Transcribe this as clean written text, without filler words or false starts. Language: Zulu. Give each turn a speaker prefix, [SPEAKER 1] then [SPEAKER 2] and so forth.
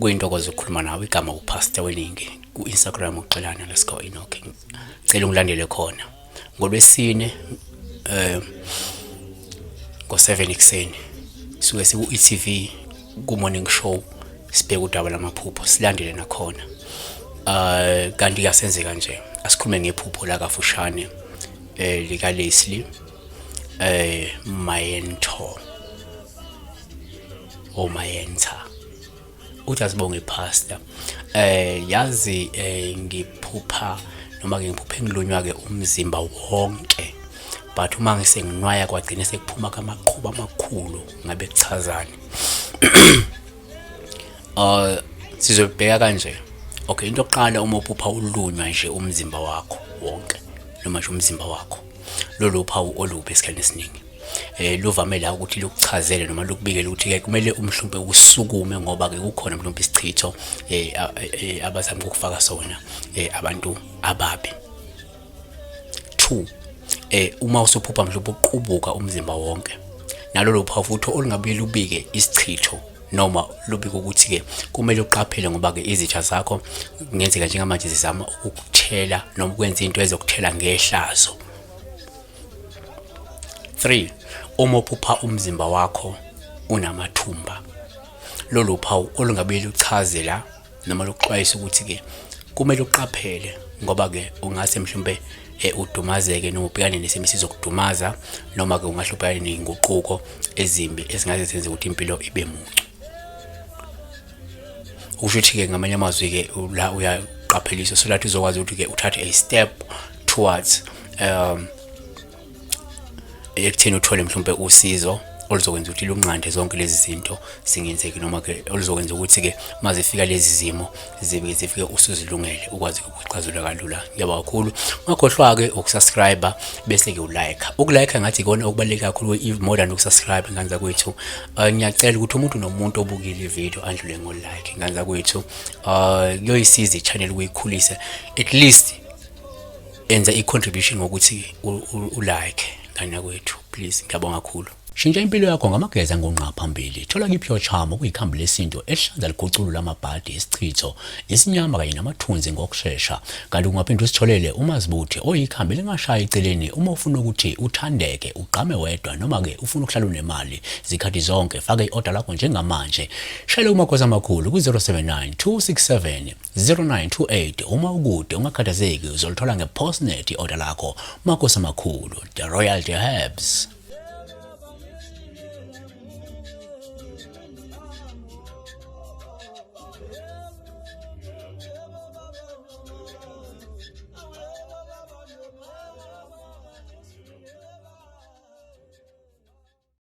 [SPEAKER 1] Kuyintokozo ukukhuluma nawe. Igama uPastor Weningi, ku-Instagram uXolani_Enoch. Cela ungilandele khona. Ngolwesine ngo-7 ekuseni suke siku-e-TV ku-morning show, sibheke udaba lamaphupho, silandele nakhona. Kanti kuyasenze kanje, asikhulume ngephupho la kafushane lika Leslie Mayento omayentha. Uthi asibonge pastor, yazi ngiphupha noma ke ngiphuphe ngilunywa ke umzimba wonke, but uma ngisenginwaya kwagcina sekuphuma kamaqhuba amakhulu. Ngabe kuchazani? Sizobheka kanje. Okay, into yokuqala, uma uphupha ulunywa nje umzimba wakho wonke noma nje umzimba wakho, lolu phawu olubi esikhathini esiningi luvame la ukuthi lukuchazele noma lukubikele ukuthi ke kumele umhlumpe usukume, ngoba ke kukhona mhlawumbe isichitho abazama ukufaka sona abantu ababi. 2, uma usuphupha mhlawumbe uqubuka umzimba wonke, nalolo phawu futhi olungabuye lubike isichitho noma lubike ukuthi ke kumele uqaphele, ngoba ke izitha zakho kungenzeka njengamanje zizama ukukuthela noma ukwenza into ezokuthela ngehlazo. 3, uma uphupha umzimba wakho unamathumba, lolu phawu olungabuye luchaze la noma luxwayisa ukuthi ke kumele uqaphele, ngoba ke ungase mhlawumbe udumazeke noma ubhekane nesimo esizokudumaza, noma ke ungahle ubhekane ney'nguquko ezimbi ezingaze zenze ukuthi impilo ibe muncu. Ukusho ukuthi-ke ngamanye amazwi-ke la uyaqapheliswa so that uzokwazi ukuthi-ke uthathe a step towards ekutheni uthole mhlawumbe usizo oluzokwenza ukuthi lunqande zonke lezi zinto zingenzeki, noma ke oluzokwenza ukuthi-ke uma zifika lezi zimo zibe zifike usuzilungele, ukwazi ukuxazulula kalula. Ngiyabonga kakhulu. Ungakhohlwa-ke ukusubscribe bese-ke ulike. Ukulike ngathi ikona okubaluleke kakhulu more than ukusubscribe, ngane zakwethu. Ngiyacela ukuthi umuntu nomuntu obukile ivideo andlule ngo-like, ngane zakwethu. Kuyoyisiza i-channel ukuyikhulisa, at least enza i-contribution ngokuthi ulike, ngane yakwethu, please. Ngiyabonga kakhulu.
[SPEAKER 2] Shintsha impilo yakho ngamageza ngongqa phambili. Thola ki-Pure Charm, okuyikhambi lesintu elihlanza liguculula amabhadi, isichitho, isinyama kanye namathunzi ngokushesha. Kanti ungaphinde usitholele uMazibuthi, oyikhambi elingashaya eceleni uma ufuna ukuthi uthandeke, ugqame wedwa, noma-ke ufuna ukuhlala unemali zikhathi zonke. Faka i-oda lakho njengamanje. Shayela umakhosi amakhulu ku-079 267 0928. Uma ukude, ungakhathazeki, uzolithola nge-postnet i-oda lakho. Makhosi amakhulu, the Royal Herbs.